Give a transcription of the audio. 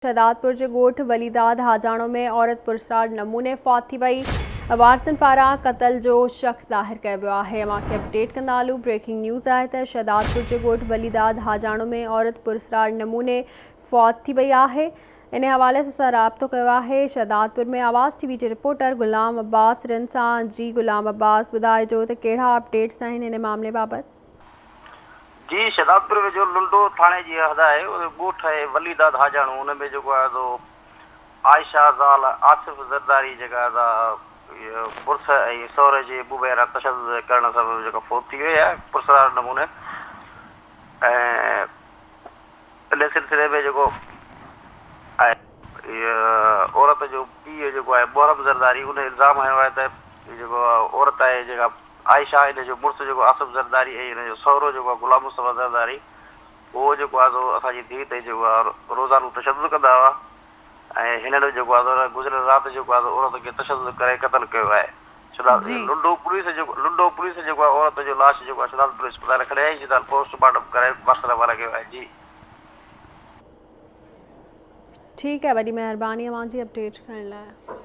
شهدادپور جي ڳوٺ وليداد حاجاڻو ۾ عورت پراسرار نموني فوت ٿي وئي، وارثن پاران قتل جو شڪ ظاهر ڪيو ويو آهي، اوهان کي اپڊيٽ ڪندا هلون بريڪنگ نيوز آهي ته شهدادپور جي ڳوٺ وليداد حاجاڻو ۾ عورت پراسرار نموني فوت ٿي وئي آهي ان حوالي سان اسان رابطو ڪيو آهي شهدادپور ۾ آواز ٽي وي جي رپورٽر غلام عباس رند سان جي غلام عباس ٻڌائجو ته ڪهڙا اپڊيٽس آهن ان معاملي بابت. جي شهدادپور ويجهو لنڊو ٿاڻي جي حد آهي اتي ڳوٺ آهي ولي داد حاجاڻو ان ۾ جيڪو آهي سو عائشه زال آصف زرداري جيڪا آهي سا مڙس ۽ سهري جي مبينا تشدد ڪرڻ سبب جيڪا فوت ٿي وئي آهي پرسرار نموني ۽ ان سلسلي ۾ جيڪو آهي عورت جو پيء جيڪو آهي محرم زرداري ان الزام هنيو آهي ته جيڪو عورت آهي جيڪا عائشه ان جو مڙس جيڪو آصف زرداري ۽ ان جو سهرو جيڪو آهي غلام مصطفيٰ زرداري اهو جيڪو آهي سو اسان جي ڌيء تي جيڪو آهي روزانو تشدد ڪندا هئا ۽ هنن جيڪو آهي سو گذريل رات جيڪو آهي سو عورت کي تشدد ڪري قتل ڪيو آهي جي. لنڊو پوليس جيڪو لنڊو پوليس جيڪو آهي عورت جو لاش جيڪو آهي شهدادپور اسپتال کڻي آئي جتان پوسٽ مارٽم ڪرائي وارثن حوالي ڪيو آهي جي. ٺيڪ آهي وڏي مهرباني اوهان جي اپڊيٽ ڪرڻ لاء.